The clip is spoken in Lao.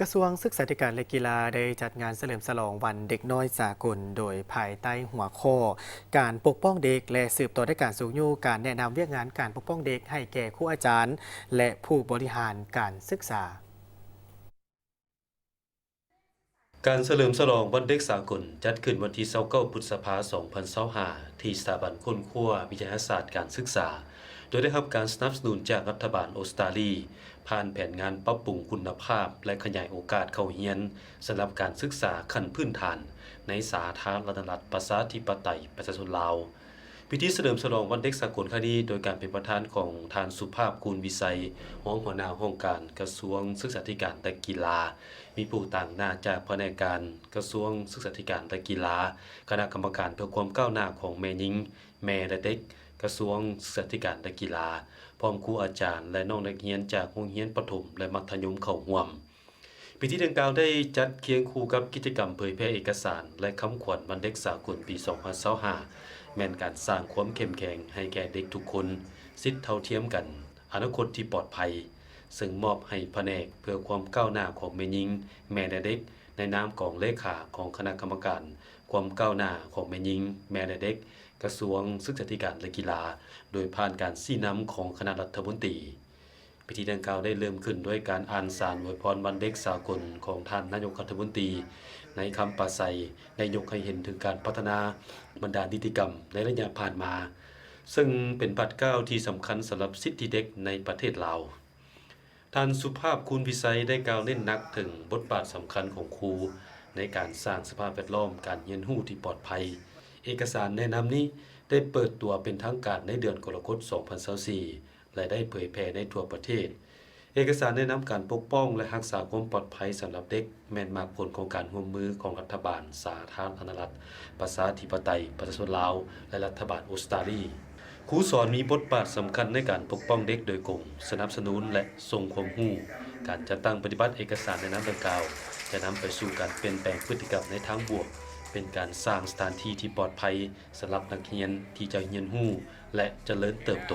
ກະຊວງສຶກສາທິການ ແລະ ກິລາ ໄດ້ຈັດງານສະເຫຼີມສະຫຼອງວັນເດັກນ້ອຍສາກົນ ໂດຍພາຍໃຕ້ຫົວຂໍ້ ການປົກປ້ອງເດັກ ແລະ ສືບຕໍ່ໃນການຊຸກຍູ້ການແນະນຳວຽກງານການປົກປ້ອງເດັກໃຫ້ແກ່ຄູອາຈານ ແລະ ຜູ້ບໍລິຫານການສຶກສາ. ການສະເຫຼີມສະຫຼອງວັນເດັກສາກົນ ຈັດຂຶ້ນວັນທີຊາວເກົ້າ ພຶດສະພາ ສອງພັນຊາວຫ້າ ທີ່ສະຖາບັນຄົ້ນຄວ້າວິທະຍາສາດການສຶກສາ ໂດຍໄດ້ຮັບການສະໜັບສະໜູນຈາກລັດຖະບານອົດສະຕາລີ ຜ່ານແຜນງານປັບປຸງຄຸນນະພາບ ແລະ ຂະຫຍາຍໂອກາດເຂົ້າຮຽນ ສຳລັບການສຶກສາຂັ້ນພື້ນຖານ ໃນສາທາລະນະລັດ ປະຊາທິປະໄຕ ປະຊາຊົນລາວ. ພິທີສະເຫຼີມສະຫຼອງວັນເດັກສາກົນຄັ້ງນີ້ ໂດຍການເປັນປະທານຂອງທ່ານ ສຸພາບ ຄູນວິໄສ ຮອງຫົວໜ້າຫ້ອງການກະຊວງສຶກສາທິການ ແລະ ກິລາ, ມີຜູ້ຕາງໜ້າຈາກພະແນກການກະຊວງສຶກສາທິການ ແລະ ກິລາ, ຄະນະກຳມະການເພື່ອຄວາມກ້າວໜ້າຂອງແມ່ຍິງ, ແມ່ ແລະ ເດັກ, ກະຊວງສຶກສາທິການ ແລະ ກິລາ, ພ້ອມຄູອາຈານ ແລະ ນ້ອງນັກຮຽນຈາກໂຮງຮຽນປະຖົມ ແລະ ມັດທະຍົມເຂົ້າຮ່ວມ. ພິທີດັ່ງກ່າວໄດ້ຈັດຄຽງຄູ່ກັບກິດຈະກຳເຜີຍແຜ່ເອກະສານ ແລະ ຄຳຂວັນວັນເດັກສາກົນປີສອງພັນຊາວຫ້າ ແມ່ນການສ້າງຄວາມເຂັ້ມແຂງໃຫ້ແກ່ເດັກທຸກຄົນ, ສິດເທົ່າທຽມກັນ, ອະນາຄົດທີ່ປອດໄພ, ເຊິ່ງມອບໃຫ້ພະແນກເພື່ອຄວາມກ້າວໜ້າຂອງແມ່ຍິງ, ແມ່ ແລະ ເດັກ ໃນນາມກອງເລຂາຂອງຄະນະກຳມະການຄວາມກ້າວໜ້າຂອງແມ່ຍິງ, ແມ່ ແລະ ເດັກ ກະຊວງສຶກສາທິການ ແລະ ກິລາ ໂດຍຜ່ານການຊີ້ນຳຂອງຄະນະລັດຖະມົນຕີ. ພິທີດັ່ງກ່າວໄດ້ເລີ່ມຂຶ້ນດ້ວຍການອ່ານສານອວຍພອນວັນເດັກສາກົນຂອງທ່ານນາຍົກລັດຖະມົນຕີ ໃນຄຳປາໄສໄດ້ຍົກໃຫ້ເຫັນເຖິງການພັດທະນາບັນດານິຕິກຳໃນໄລຍະຜ່ານມາ, ເຊິ່ງເປັນບາດກ້າວທີ່ສຳຄັນສຳລັບສິດທິເດັກໃນປະເທດລາວ. ທ່ານ ສຸພາບ ຄູນວິໄສ ໄດ້ກ່າວເນັ້ນໜັກເຖິງບົດບາດສຳຄັນຂອງຄູໃນການສ້າງສະພາບແວດລ້ອມການຮຽນຮູ້ທີ່ປອດໄພ. ເອກະສານແນະນຳນີ້ໄດ້ເປີດຕົວເປັນທາງການໃນເດືອນກໍລະກົດ ສອງພັນຊາວສີ່ ແລະ ໄດ້ເຜີຍແຜ່ໃນທົ່ວປະເທດ. ເອກະສານແນະນຳການປົກປ້ອງ ແລະ ຮັກສາຄວາມປອດໄພສຳລັບເດັກ ແມ່ນໝາກຜົນຂອງການຮ່ວມມືຂອງລັດຖະບານສາທາລະນະລັດ ປະຊາທິປະໄຕ ປະຊາຊົນລາວ ແລະ ລັດຖະບານອົດສະຕາລີ. ຄູສອນມີບົດບາດສຳຄັນໃນການປົກປ້ອງເດັກໂດຍກົງ, ສະໜັບສະໜູນ ແລະ ສົ່ງຄວາມຮູ້. ການຈັດຕັ້ງປະຕິບັດເອກະສານແນະນຳດັ່ງກ່າວ ຈະນຳໄປສູ່ການປ່ຽນແປງພຶດຕິກຳໃນທາງບວກ, ເປັນການສ້າງສະຖານທີ່ທີ່ປອດໄພສຳລັບນັກຮຽນທີ່ຈະຮຽນຮູ້ ແລະ ຈະເລີນເຕີບໂຕ.